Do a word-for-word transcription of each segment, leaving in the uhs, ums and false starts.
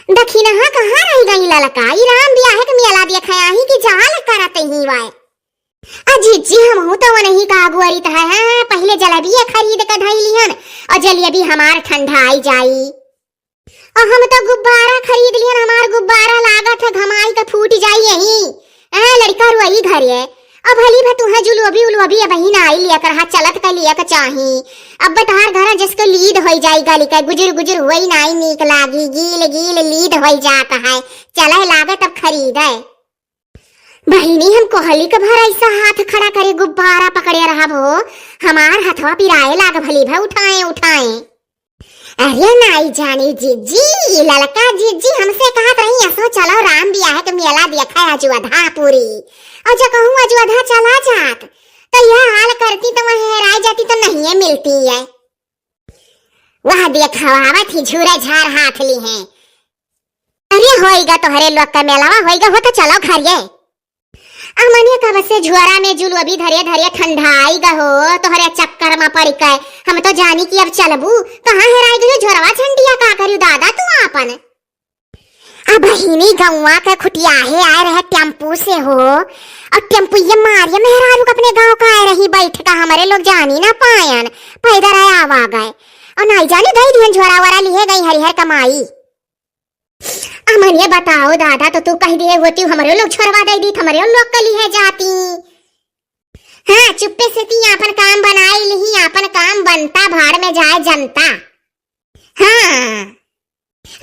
दखिनहा कहाँ रहि गई ललका? ई राम बियाहे क मेला देखै आही कि जाल करत ही वाय। आ जिज्जी, हमहू तो वनही का अगुअरित है, हाँ, पहिले जलेबिया खरीद के धई लिहन, और जलेबी हमार ठंडा आई जाई। और हम तो गुब्बारा खरीद लिहन, हमार गुब्बारा लागत है घमाई के फूट जाई यही। हाँ, लड़का रोई घरे। अब भली भा तुहे जुलोबी उलोबी अबही नाई लिया कर, हाँ, चलत के लिया के चाही। अब तोहार घर जिसके लीद होई जाई गली के, गुजुर गुजुर होई नाई नीक लागी, गील गील लीद होई जात है। चले लागे तब खरीदे। बहिनी, हम कोहली के भर ऐसा हाथ खड़ा करे गुब्बारा पकड़े रहब हो, हमार हथवा पिराए लाग भली भा उठाए उठाए। अरे नाई जानी जिज्जी, ललका जिज्जी हमसे कहत रही, "असो चलो राम बियाहे के मेला देखे अजोधा पूरी।" और जो कहूँ अजोधा चला जात, तो यह हाल करती तो वह हेराई जाती तो नहीं है मिलती है। वह देखा आवत ही झूरे झार हाथ ली हैं। अरे होइगा तोहरे लोग का मेलावा होइगा हो तो चलो घरे। अमनिया कब से झुआरा में जुलवा भी धरे धरे ठंडा आइगा हो, तोहरे चक्कर में पड़ के हम तो जानी कि अब चलबू। कहाँ हेराई गयो झोरवा झंडिया का करियो दादा तू आपन? अब बहिनी गौवा के खुटियाहे आए रहे टेम्पू से हो, और टेम्पू ये मारिया मेहरारू के अपने गाँव का आए रही बैठ का, हमरे लोग जानी ना पायन, पैदल आए आवा गए, और नाई जानी दई दिहन झोरा वरा लिहे गई हरिहर कमाई। अमन, ये बताओ दादा, तो तू कह दिए होती, हमरे लोग छोड़वा दे दी, हमरे लोग के लिए जाती। हाँ, चुप्पे से ती आपन काम बनाई लिही, आपन काम बनता, भाड़ में जाए जनता। हाँ।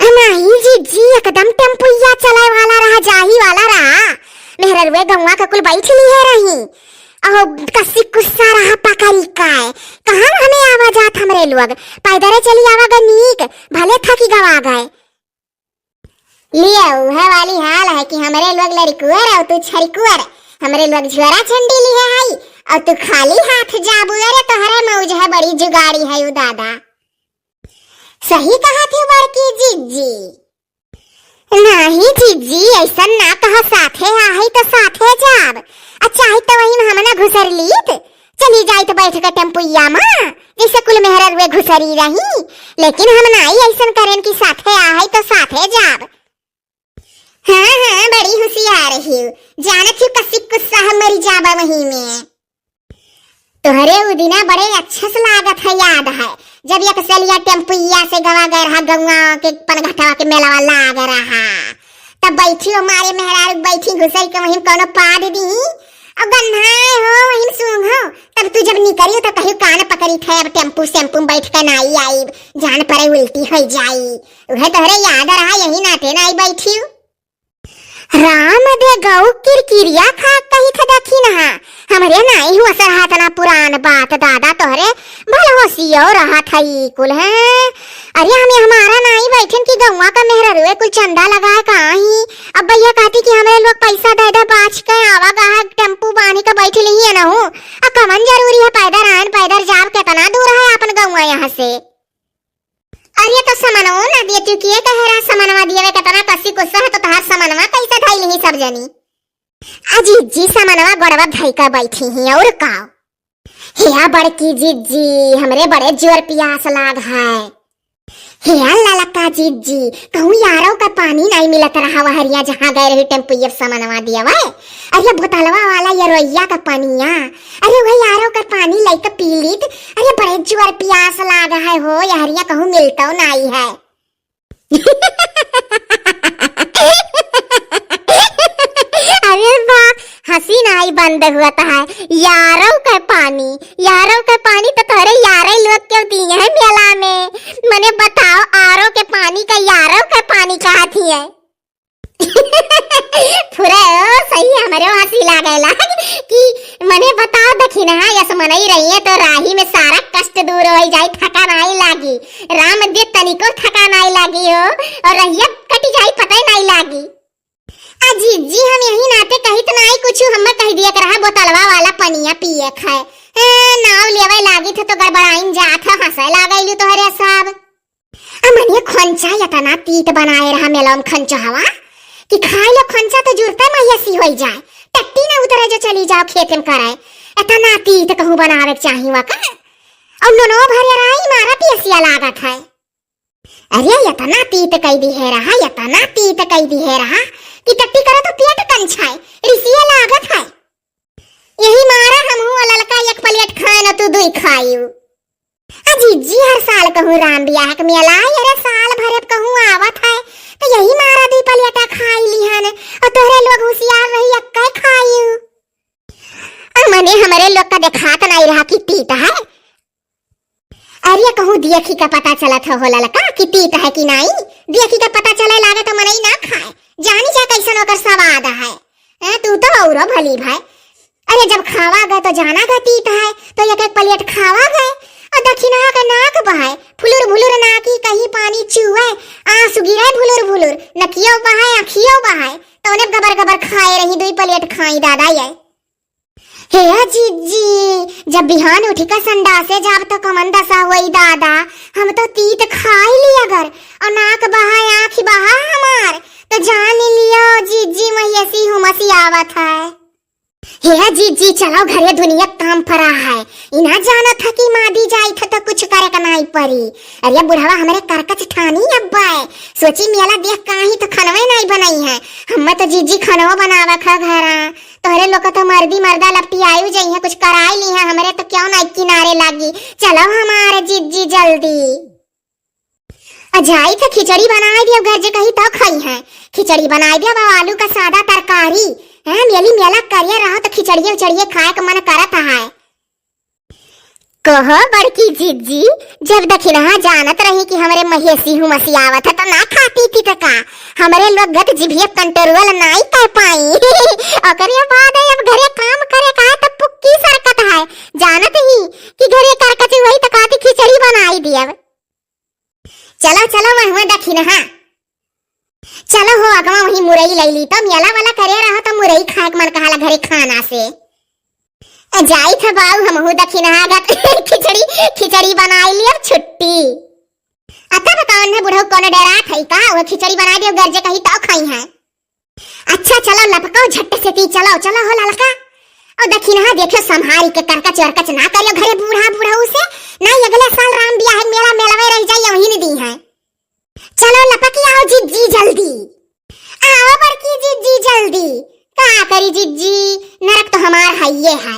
अमाई जी, जी एकदम टेम्पुइया चलाए वाला रहा, जाही वाला रहा। मेहररुए गौवा के कुल बैठ लिए रही। अहो, कसी कुस्सा रहा पकड़ी काय। कहाँ हमें आवा जात हमरे लोग? पैदल चली आवा ग नीक, भले थकी गवा गए। लिया, उहे वाली हाल है कि हमरे लोग लड़कुअर और तू छड़कुअर, हमरे लोग झोरा झंडी लिहे हई और तू खाली हाथ जाबू। अरे तोहरे मौज है बड़ी जुगाड़ी है उ दादा। सही कहा थे बड़की जिज्जी। नाही जिज्जी, ऐसन ना कहा, साथे आहे तो साथे जाब। आ चाहे तो वही में हमना घुसर लीत, चली जाइत बैठ के टेम्पुइया में, जैसे कुल मेहररुए घुसरी रही। लेकिन हम नाई ऐसन करेन कि साथे आहे तो साथे जाब। हाँ, हाँ, बड़ी होशियार रही, जानत ही कसी कुस्सा हम मरी जाबा वही में। तोहरे उ दिना बड़े अच्छे से लागत है, याद है, जब एक सलिया टेम्पुइया से गवा गए रहा, गौवा के पनघटवा के मेलावा लाग रहा, तब बैठी हमारे मेहरारू बैठी घुसर के वहीं कोनो पाद दी, और गन्हाए हो वहीं सूंघो, तब तू जब निकरी तो कहियो कान पकड़ी थे, अब टेम्पू सेम्पू में बैठ के नाई आई, जान परे उल्टी हो जाई। उहे तोहरे याद रहा, यही नाते नाई बैठी। राम दे गऊ किरकिरिया खा कही थे दखिनहा। हमरे नाई हुआ सरहा तना पुरान बात दादा तोहरे भल होशियो रहा था ई कुल है। अरे हमें हमारा नाई बैठन की गौवा का मेहररुए कुल चंदा लगाए का ही। अब भैया कहती कि हमरे लोग पैसा दे दे बाच के आवा गहा टेम्पू बांधी के बैठ ली है ना हूँ। आ कवन जरूरी है पैदल आयन पैदल जाब कितना दूर है अपन गौवा यहाँ से। अरे तो समनवो ना दिए तू किए कहे रहा समनवा दिए वे कितना कसी कुस्सा है तो तहार समनवा कैसे धइल ही सब जनी। अजी जी समनवा गोड़वा धई का बैठी ही और का। हे आ बड़की जिज्जी, हमरे बड़े जोर पियास लाग है। हे आ ललका जिज्जी, कहूँ यारो का पानी नहीं मिलत रहा वहरिया जहाँ गए रही टेम्पुइया समनवा दिया वे। अरे बोतलवा वाला ये रोइया का पनिया, अरे वही यारो का पानी लेके पी लीत। अरे बड़े जोर पियास लाग है हो, यहरिया कहूँ मिलतो नाई है। अरे बा, हंसी नाई बंद हुआ था। यारो के पानी, यारो के पानी तो तोहरे यारे लोग के दिए है मेला में। मने बताओ, आरो के पानी का यारो के पानी कहा थी है? पूरा ओ सही हमरे हंसी लागे लाग कि मने बताओ दखिनहा यस मनई रही है तो राही में सारा कष्ट दूर हो जाई, थका नाई लागी। राम दे तनिको थका नाई लागी हो और रहिया कटी जाई पता ही नाई लागी। अजी जी हम यही नाते कहित नाई कुछ, हम कह दिया कर रहा बोतलवा वाला पनिया पिए खाए। ए, नाव लेवे लागी थे तो गड़बड़ाइन जात है, हंसे लागैलू तोहरे सब। अमन ये खंचा इतना तीत बनाए रहा मेलम खंचा हवा कि खाए लो खंचा तो जुरते मैसी होई जाए, टट्टी ना उतरे जो चली जाओ खेत में करे। इतना तीत कहूँ बनावे के चाही वा का? और नोनो भरे राई मारा पियसिया लागत है। अरे, यतना तीत कइ दिहे रहा, यतना तीत कइ दिहे रहा कि टट्टी करे तो पेट कंछाए, रिसिया लागत है। यही मारा हमहू ललका एक प्लेट खाए न तू दुई खाइउ। आ जिज्जी, हर साल कहूँ राम बियाह के मेला, अरे साल भरे कहूँ आवत है, तो यही मारा दुई प्लेटा खाई लिहन, और तोहरे लोग हुसियार रही, एक्के खाइउ। आ मने हमरे लोग का देखात नाई रहा कि तीत है। अरे कहूँ देखी का पता चलत हो, हो ललका कि तीत है कि नाई, देखी का पता चले लागे तो मनई ना खाए, जानी जा कैसन ओकर स्वाद है। हैं, तू तो औरो भली भाई। अरे जब खावा गए तो जाना गए तीत है, तो एक एक प्लेट खावा गए। और दखिनहा के नाक बहाए, फुलुर भुलुर नाकी कहीं पानी चुए, आंसू गिरे भुलुर भुलुर, नकियो बहाए, आँखियो बहाए, तो उन्हें गबर गबर खाए रही, दुई प्लेट खाई दादा ये। हे जिज्जी, जब बिहान उठी का संडासे जाब तो कमन दशा होई दादा, हम तो तीत खाई ली अगर, और नाक बहाए, आँख बहा हमार, तो जान लियो जिज्जी, महियसी हुमसी आवत है। हे जिज्जी, चलो घरे, दुनिया काम परा है। इना जानत है कि मादी जाई थ तो कुछ करे का नाई परी। अरे बुढ़वा हमरे करकच ठानी अब्बा है। सोची मेला देख काही तो खनवे नाई बनाई है। हमें तो जिज्जी खनवा बनावे ख घरा। तोहरे लोग तो मर्दी मर्दा लपटियायु जई है, कुछ कराई ली है। हमरे तो क्यों नाई किनारे लागी। चलो हमारे जिज्जी जल्दी। आ जाई तो खिचड़ी बनाए दियो, घर जे कही तो खाई है। खिचड़ी बनाए दियो, अब आलू का सादा तरकारी। हैं, मेली मेला करिए रहो तो खिचड़िए उचड़िए खाए का मन करत है। कहो बड़की जिज्जी, जब दखिनहा जानत रही कि हमरे महेसी हुमसी आवत है तो ना खाती थी तो का? हमरे लोग गत जिभिया कंट्रोल नाई कर पाई। ओकरे बाद अब घरे काम करे का है तो पुक्की सरकत है। जानत ही कि घरे करकच हुई तो कहती खिचड़ी बनाई दियब। चलो, चलो, वह हुआ दखिनहा। चलो हो, अगवा वही मुरई लई ली, तो मेला वाला करे रहो, तो मुरई खाए के मन कहाला घरे खाना से। ए, जाई थ बाऊ, हमहू दखिनहा गत खिचड़ी, खिचड़ी बनाई ली, अब छुट्टी। अतः बताओ न बुढ़ऊ, कौन डरात है का? वो खिचड़ी बनाई दियो, गरजे कही तो खाई है। अच्छा चलो लपको, झट से ती चलो, चलो हो ललका। और दखिनहा देखियो, संभारी के करकच वरकच ना करियो घरे बूढ़ा बूढ़ऊ से, ना अगले साल राम बियाह मेला मेलवे रह जाई, वही नहीं दी है। चलो लपकी आओ जिज्जी जल्दी, आओ बड़की जिज्जी जल्दी। का करी जिज्जी, नरक तो हमार हइये है।